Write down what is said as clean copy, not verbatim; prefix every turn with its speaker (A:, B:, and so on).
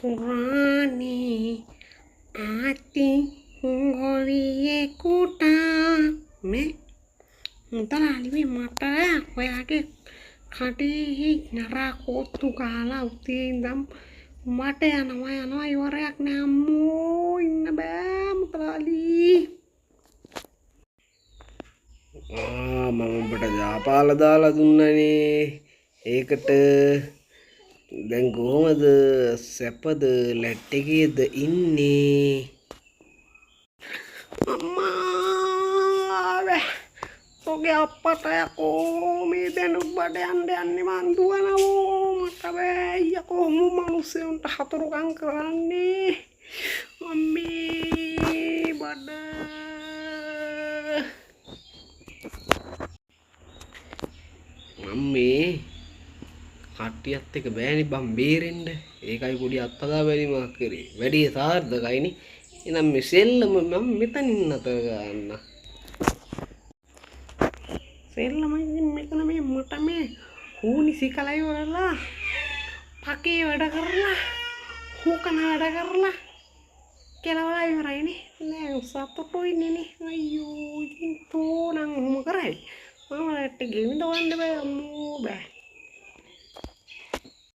A: පුරාණේ ආති ගොවියෙකුට මේ මුදලාලි, මේ මට ඔයාගේ කඩේ නරා කෝත්තු කාලා උදේ ඉඳන් මට යනවා යනවා ඉවරයක් නෑ අම්මෝ, ඉන්න බෑ මුදලාලි.
B: ආ, මම උඹට ජාපාල දාලා දුන්නනේ. ඒකට දැන් කොහොමද, සැපද, ලැට් එකේද ඉන්නේ?
A: අම්මා බෑ, තෝගේ අප්පට යකෝ මේ දැනුත් බඩ යන්න යන්නේ, මං දුවනවා, මට බෑ යකෝ. මිනිස්සුන්ට හතුරුකම් කරන්නේ මම්මී බඩ.
B: මම මේ කට්ටියත් එක්ක බෑනේ බං බේරෙන්න. ඒකයි පොඩි අත්හදා බැලීමක් කරේ. වැඩේ සාර්ථකයිනේ. එහෙනම් මේ සෙල්ලම මම මෙතනින් නතර කරන්න.
A: සෙල්ලම ඉතින් මෙතන මේ මට මේ හූනි සිකලා ඉවරලා පකේ වැඩ කරලා හූකන වැඩ කරලා කෙලවලා ඉවරයිනේ. නෑ, සතුටුයිනේ නේ. අයියෝ, ඉතින් තෝ නම් ඔහොම කරයි. මම රැට් ගෙමින් දවන්න බෑ අම්මෝ, බෑ.